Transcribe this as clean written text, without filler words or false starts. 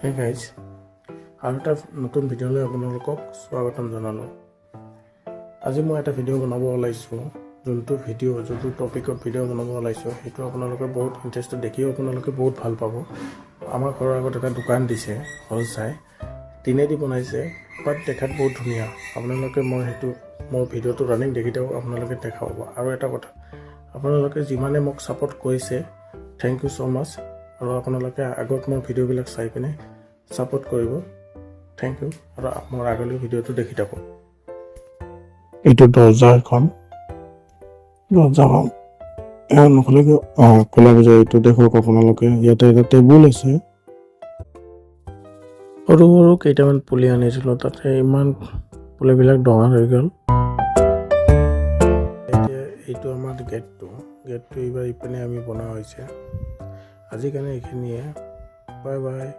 Hey guys, আৰু এটা নতুন ভিডিঅ'লৈ আপোনালোকক স্বাগতম জনালোঁ। আজি মই এটা ভিডিঅ' বনাব ওলাইছোঁ। যোনটো ভিডিঅ', যোনটো টপিকত ভিডিঅ' বনাব ওলাইছোঁ, সেইটো আপোনালোকে বহুত ইণ্টাৰেষ্টেড, দেখিও আপোনালোকে বহুত ভাল পাব। আমাৰ ঘৰৰ আগত এটা দোকান দিছে সজাই, টিনেদি বনাইছে, বাট দেখাত বহুত ধুনীয়া। আপোনালোকে মই সেইটো মোৰ ভিডিঅ'টো ৰানিং দেখি থাকক, আপোনালোকে দেখা পাব। আৰু এটা কথা, আপোনালোকে যিমানে মোক ছাপোৰ্ট কৰিছে, thank you so মাছ। আৰু আপোনালোকে আগত মোৰ ভিডিঅ'বিলাক চাই পিনে ছাপোৰ্ট কৰিব। Thank U. আৰু মোৰ আগলৈ ভিডিঅ'টো দেখি থাকক। এইটো দৰ্জা এখন, দৰ্জাখন এখন নুখুলে, অঁ, খোলা বুজা। এইটো দেখক আপোনালোকে, ইয়াতে এটা টেবুল আছে। সৰু সৰু কেইটামান পুলি আনিছিলোঁ, তাতে ইমান পুলিবিলাক ডাঙৰ হৈ গ'ল। এতিয়া এইটো আমাৰ গেটটো। গেটটো এইবাৰ ইপিনে আমি বনোৱা হৈছে। আজিৰ কাৰণে এইখিনিয়ে। Bye bye.